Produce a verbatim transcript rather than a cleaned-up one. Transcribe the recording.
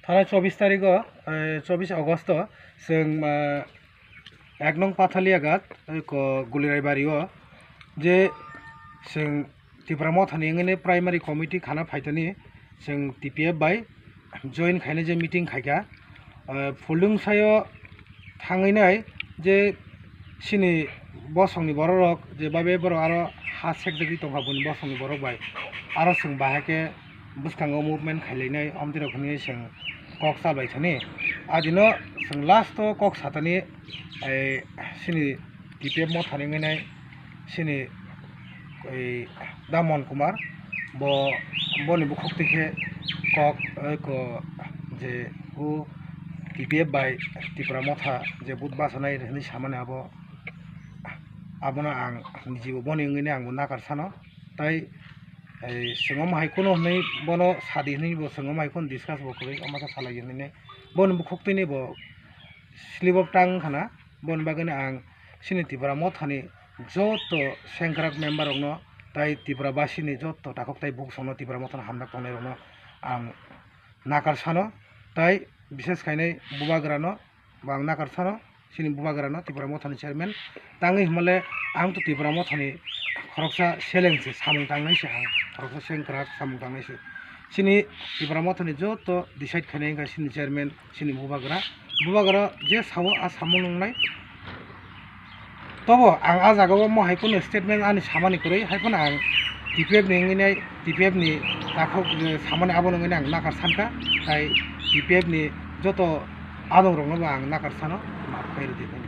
Thanai chobbish tarigo, eh, chobbish Augusto, chwng, eh, ek nong Pathaliagat, eh, ko Gulirai bario, je chwng Tipra Mothani wngwi primary committee khana phaitani, chwng T P F bai join khaina je meeting khaikha, eh, Phuldungsao thangwi nai je chini bosongni bororok je babe borok aro ha sekjagwi tongkha buini bosongni borok bai, aro chwng bahai khe bwskango movement khailainai, omtwi rok hinwi chwng kok chalbai thani. Adino chwng last o kok satani, eh, chini T P F Mothani wngwi nai chini, eh, Damon Kumar, bo, boni bukhuk twi khe kok, eh, ko je o T P F bai Tipra Motha je vote bachanai hinwi samani abo, abono ang nijibo boni wngwi nai angbo nakar sano. Tai, eh, chwng omo hai kheno hinwi bono sadi hinwi bo chwng omo hai kheno discuss bo kwrwi omo khe salai hinwi nai. Boni bukhuk twi ni bo slip of tongue wngkha na, boni bagwi no ang chini Tipra Mothani joto sengkrak member rokno tai Tipra basini joto takhuk tai bukhuk songno Tipra Mothano hamjak tongnai rokno ang nakar sano, tai bishes khainai bubagrano bo ang nakar sano, chini bubagrano, Tipra Mothani chairman. Tangwi hwnmale ang to Tipra Mothani khoroksa seleng se, samung tangnai se ang, khoroksa sengkrak samung tangnai se. Chini Tipra Mothani joto decide khainai wngkha chini chairman, chini bubagra. Bubagra je sao a samung nangnai. Tobo ang a jagao mo hai kheno statement ani samani kwrwi, hai phano ang T P F ni wngwi nai, T P F ni takhuk, eh, samani abono wngwi nai ang nakar sankha, tai T P F ni joto adongrokno bo ang nakar sano, maaf khlai rwdi.